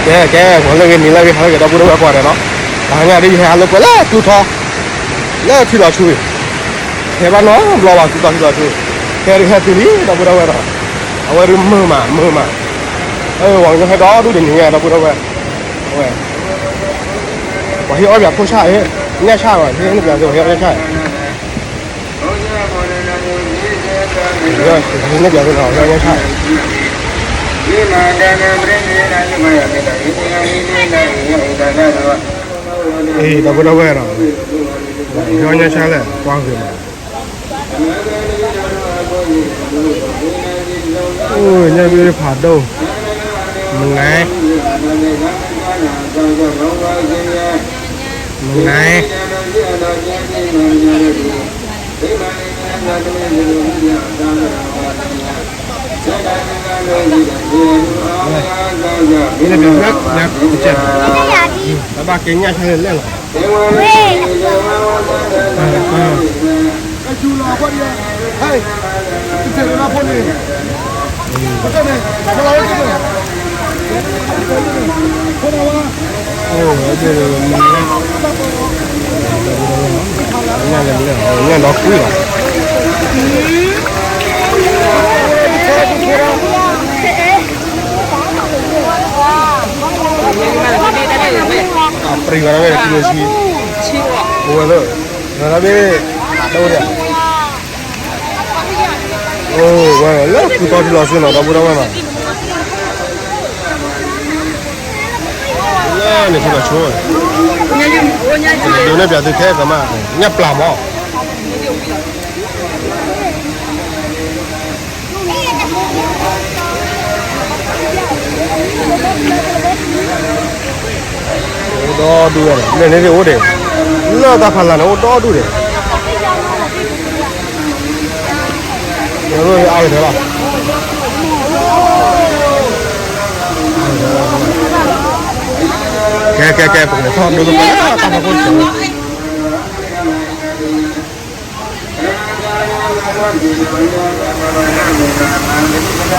ကဲ ကဲ ပှၤလၢဂ့ၤနံၤလၢဂ့ၤဟါလၢဂ့ၤ ဒီပုၢ်ဒီဝဲၢ်ကိးဂၤဒဲးနီၤ, တဟါညါဒ်ယဟဲဟးလိာ်ကွဲလၢကျူထီ, လၢထံလီၤဆူအံၤ, ဟဲဘၣ်နီတဘျီဘၣ် ကျူထီထံလီၤဆူ, ဟဲဒုးဟဲတုၤလံ ဒီပုၢ်ဒီဝဲၢ်နီၤ, အဝဲဒုးမုာ်မး မုာ်မး, ပှၤကညီဟဲဒီဒူၣ်တနံၤညါ ဒီပုၢ်ဒီဝဲၢ်, အဝဲ ပှၤဟ့ၣ်အီၣ်ပှၤဖိဆၣ်အံၤ, ညၣ်ဆၣ်ဘၣ် ဟ့ၣ်န့ၢ်ပှၤသ့ ပှၤဟ့ၣ်အီၣ်ညၣ်ဆၣ်အံၤ န့ၣ်ပှၤသ့နီၤ ဟ့ၣ်အီၣ်ညၣ်ဆၣ်, အံၤ ဒီပုၢ်ဒီဝဲၢ်နီၤ, ဟ့ၣ်အီၣ်ညၣ်ဆၣ်လဲၣ် ကွၢ်ဂ့ၤမး, အိၣ်ညၣ်ဘ့ၣ်ဖးဒိၣ်, မနုၤ, မနုၤ, နဘၣ်ကဲညၣ်ဆၣ်လဲၣ်လဲၣ်လီၤ ညၣ်ဒီကွံာ်လီၤ, အပြံၤဘၣ်ဝဲ ထံဆံ, အိၣ်ဝဲလၢ, ဒီးဘ့ၣ်, အိၣ်ဝဲလၢကူတီထံလီၤဆူနီၤ ဒီပုၢ်ဒီဝဲၢ်နီၤ, လၢန့ၣ်ထံလီၤဆိ, ဒိးန့ၢ်ပၠးသုထဲကမၣ်, ညၣ်ပျၢ်မး အိၣ်ဒီဒူၣ်ဝဲန့ၣ် လၢန့ၣ်အိၣ်ဒံး, လၢတၢ်ဖးလၢ်န့ၣ် အိၣ်ဒီဒူၣ်ဒံး, အဝဲအါကတၢၢ်လီၤ, ကဲ ကဲ ကဲ ပကလဲၤထီၣ်ဒိၣ်တပှဲၤ တၢ်ဖးခိၣ်စဲး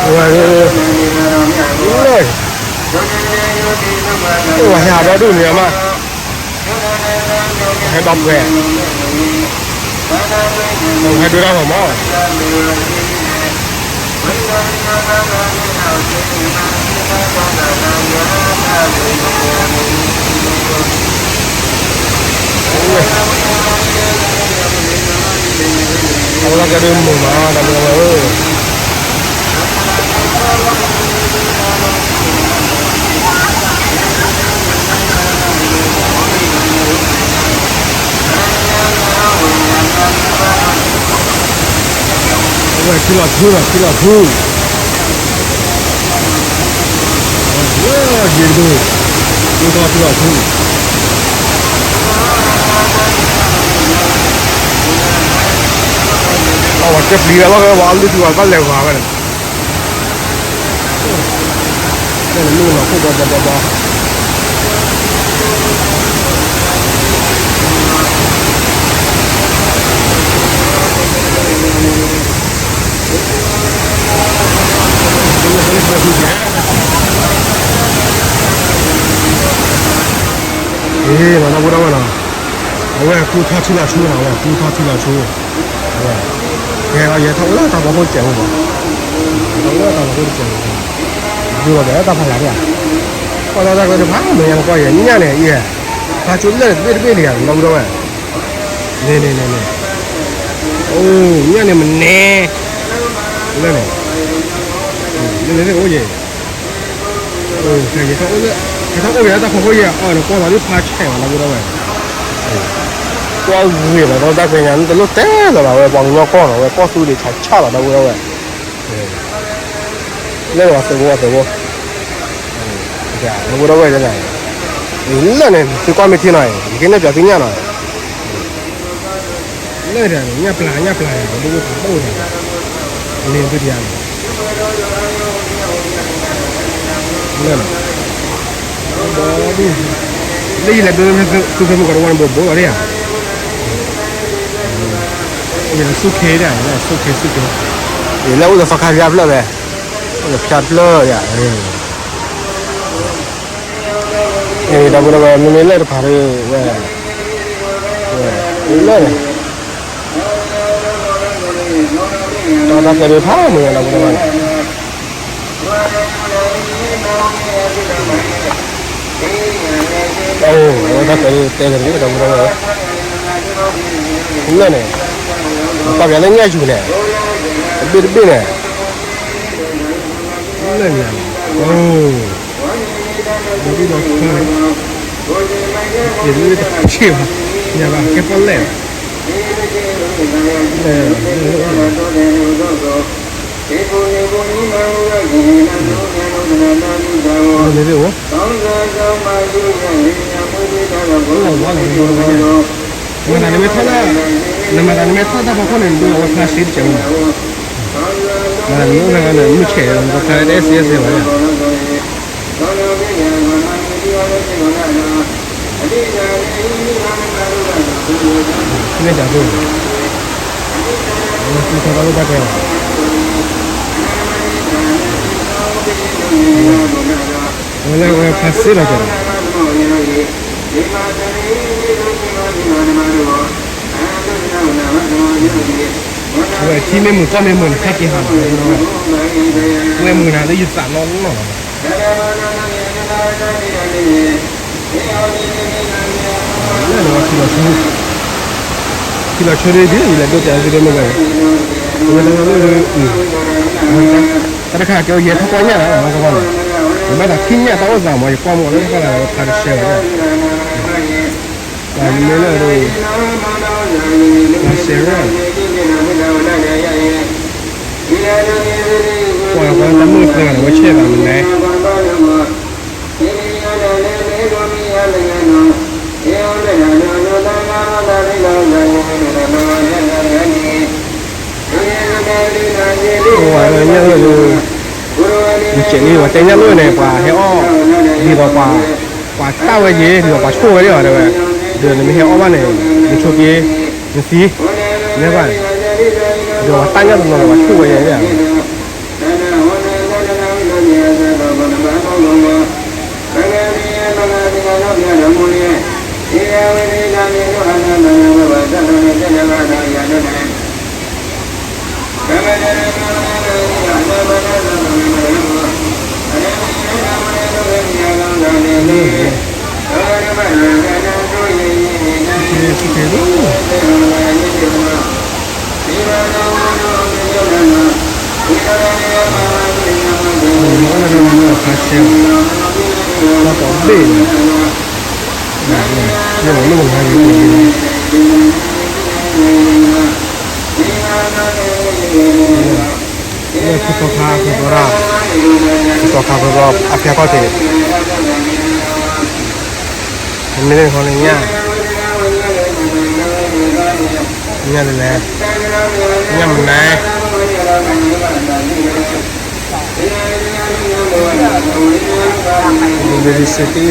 ဝဲ, ဝဲဟဲဒီဒူၣ်န့ၣ်မး, ဟဲဒီပှဲၤ, ဟဲဒိၣ်တၢ်ဂီၤမး, အဝဲကဲဒုးမုာ်မး တၢ်မုာ်ဝဲဧၢ, အဝဲထံလီၤထူလီၤ ထံလီၤထူ, ယ့ၣ်ဒိၣ်, ယ့ၣ်ဒိၣ်ထံလီၤထူ, အဝဲကဲပျံၤဝဲလီၤ ဝဲအီလုၢ်ထူဝဲဘၣ်လဲၤဝၤဝဲန့ၣ် အ့ မၤနီၢ်ပူၤဒၣ်ဝဲနီၤ, အဝဲကူထီၣ်ထံလီၤဆူနီၤ, အဝဲကူထီၣ်ထံလီၤဆူ, အဝဲ, ကဲ ယဲထီၣ်အိၣ်လၢတၢ်ဖီခိၣ်တစဲးဖိမး, ယဲထီၣ်အိၣ်လၢတၢ်ဖီခိၣ်တစဲးဖိ, ဒုးလီၤက့ၤတၢ်ဖးလၢ်ဒၣ်, ကွၢ်လၢတၢ်ကျဲတဖၣ် မဲာ်ညါနကွၢ်ယဲ ညၣ်န့ၣ်အံၤ, ဖျါကၠိလၢတဘ့ၣ်တဘ့ၣ်လံဧါ မၤနီၢ်ပူၤဒၣ်ဝဲ, န့ၣ်န့ၣ်န့ၣ်န့ၣ်, အိ ညၣ်န့ၣ်မနဲ, လၢန့ၣ်, လၢန့ၣ်အိၣ်ယဲ ယဲထီၣ်အိၣ်က့ၤလၢတၢ်ဖီခိၣ်ယဲၢ်အီၤန့ၣ် ကွၢ်လီၤဒ်ဖျါဆဲးဘၣ် နီၢ်ပူၤဒၣ်ဝဲ, ကွၢ်ဂ့ၤလီၤ တၢ်ခွဲးညါ နတလိၣ်တဲလၢၤဘၣ်ဝဲ ပှၤကညီကီၢ်နီၤ ဝဲကီၢ်သူဒံးဆးဆးလီၤ နီၢ်ပူၤဒၣ်ဝဲ, လၢန့ၣ်သုးဖိသုးဖိ, နီၢ်ပူၤဒၣ်ဝဲန့ၣ်, လၢန့ၣ် သုကွၢ်မ့ၢ်ထံနီၤ ယကနဲၣ်ပၠးသုညၣ်နီၤ လၢဒၣ်န့ၣ် ညၣ်ပျၢ် ညၣ်ပျၢ်န့ၣ် ဒိၣ်ဖးဒိၣ်န့ၣ်, လ့ၣ်သုတယါန့ၣ်, လၢန့ၣ်, ဘီဒူၣ်, လၢယလဲၤဒိ သူဖဲမုၢ်ကီးတဝီန့ၣ် ဘိးဘိးလီၤဒၣ်ဧါ, ယလဲၤဆူခ့ဒၣ် ဆူခ့ဆူခ့, ယလဲၤအိၣ်ဒီးသီခါဖျါဖျၢၣ်ဝဲ, အိၣ်ဒီးဖျါဖျၢၣ်ယါ လၢန့ၣ် ဒီပုၢ်ဒီဝဲၢ် မ့မ့ၢ်လၢတဖၣ်ဒီး ဝဲ လၢန့ၣ် တၢ်ကဲဒုးဖးမုၢ် ဒီပုၢ်ဒီဝဲၢ် အိၣ်ဝဲတၢ်ကဲဒုးတဲကဲဒုး ဒီပုၢ်ဒီဝဲၢ် လၢန့ၣ် ပှၤပၠးလၢညၣ်ယူၤန့ၣ် တဘ့ၣ်တဘ့ၣ်န့ၣ် လၢညါ အိၣ် ဒီပုၢ်ဒီဝဲၢ် ယတဆ့ၣ်ဘၣ် ညါဘၣ်ကဲပီၣ်လဲၣ် မ့ၢ်တအိၣ် မၤသးနမ့ၢ်ထီၣ်လၢ နမၤသးနမ့ၢ်ထီၣ်တၢ်ဖီခိၣ်န့ၣ် နဒိလီၤဝဲဖျါစ့တကဲးမး မၤသးနမ့ၢ်အိၣ်ဖဲန့ၣ် မုၢ်ဆဲးလီၤ နကဖျါလၢတအဲၣ်စ့အဲၣ်စ့ဘၣ် မ့ၢ်တၢ်သိၣ် မ့ၢ်တၢ်သိၣ် ဝဲလၢဝဲဖျါစ့လီၤက့ၤ ဝဲထံမ့ၢ်မုာ်ကီၢ်မ့ၢ်မုာ်န့ၣ် ဟဲက့ၤဟးလီၤ ဝဲမုာ်နၤလၢယသးနီၢ်နီၢ်လီၤ လၢန့ၣ်ဝဲထံလီၤဆူ ထံလီၤဆူဒ်ယလဲၤဒိးပၠးသုဒ်မ့ၢ်ဝဲ ဝဲတၢ်လၢ တၢ်တခါကဲယဲထီၣ်ကွၢ်ညၣ်လီၤ ကဘၣ်န့ၣ် ယဘၣ်သးထံၣ်ညၣ်တၢ်အိၣ်သးမး ယကွၢ်မီၢ်လၢတၢ်ခါလၢဝဲဖျါတဆှဲဘၣ် ပှၤမ့ၢ်လၢ ပှၤစဲးရၢၣ် ပှၤပှၤလၢမုၢ်ကျၢၤန့ၣ် ဝဲဆဲးဘၣ်မနုၤလဲၣ် ညၣ်လိၣ် ယစဲးလံ ပှၤတဲညၣ်လိၣ်န့ၣ် ပှၤဟဲအီၣ် ဒ်သိးပှၤ ပှၤတၢ်ဝဲယ့ၤ ဒ်သိးပှၤဆိၣ်ဝဲဒၣ်အီၤတဲဝဲ ဒီးနမ့ၢ်ဟဲအီၣ်ဘၣ်န့ၣ် နဆိးက့ နသံ မ့ၢ်ဘၣ်န့ၣ် ဒီးပှၤတၢ်ညၣ်တနီၤဒီးပှၤဆိၣ်ဝဲယဲၤ လၢဖုသီခါ ဖုသီရၣ် ဖုသီခါ ဖုသီ အဖျါခီၣ်ထံး မ့ၢ်န့ၣ်ခီန့ၣ်ညၣ် ညၣ်လၢလဲၣ် ညၣ်မနုၤ Baby City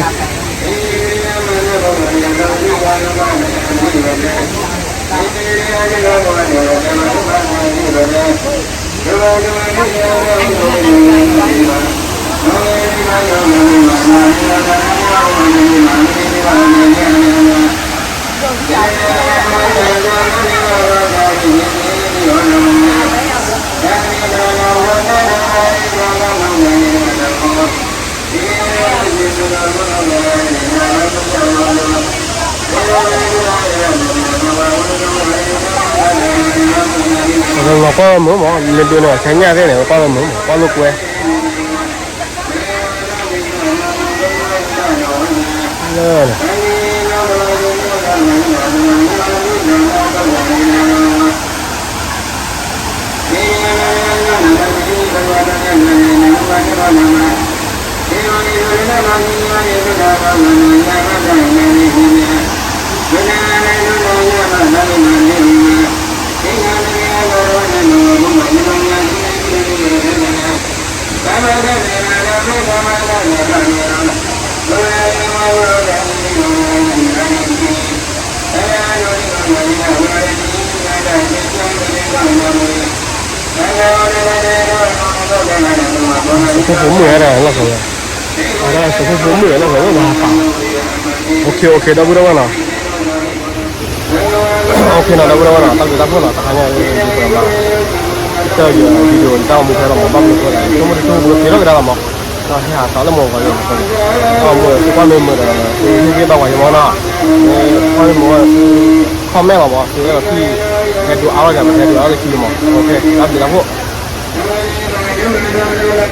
ပကလီၤကွၢ်မုာ်မး မ့ၢ်ဒိးန့ၢ်အီၤဆဲညၣ်သ့ၣ်န့ၣ် ပကွၢ်လၢကွဲ လၢ သုးခိၣ်ဖိမုၣ်ဝဲဒၣ်လီၢ်ကဝဲၤ, အဝဲဒၣ်သုးခိၣ်ဖိမုၣ်ဝဲလီၢ်ကဝဲၤ ဘၣ်ဟးပာ် OK OK ဒီပုၢ်ဒီဝဲၢ်နီၤ, OK နီၤ ဒီပုၢ်ဒီဝဲၢ်နီၤ, တၢ်ဘျုးတၢ်ဖှိၣ်နီၤ, တဟါညါအံၤ ယပှၤမၤ ကတၢၢ်ယ video ယတၢ်ဂီၤမူဖဲလီၤမး, ဘၣ်မနုၤအဃိလဲၣ် ဆိကမိၣ်တထူၣ် ပကက့ၤထီၣ်ကဒါလီၤမး, ဒီးဟဲဟးသးလၢမုၢ်ဂီၤယိၤ ဒီပုၢ်ဒီဝဲၢ်နီၤ, သုကွၢ်မ့ၢ်မုာ်ဒီး သုဟ့ၣ်ဂံၢ်ဘါပှၤယမီၤနီၤ, ကွၢ်မ့ၢ်မုာ် comment လီၤမး, သုအဲၣ်ဒိးထံၣ် ဟဲဒိးအါထီၣ်ယၤ ပဟဲဒိးအါထီၣ်လၢခံမး, OK တၢ်ဘျုးတၢ်ဖှိၣ်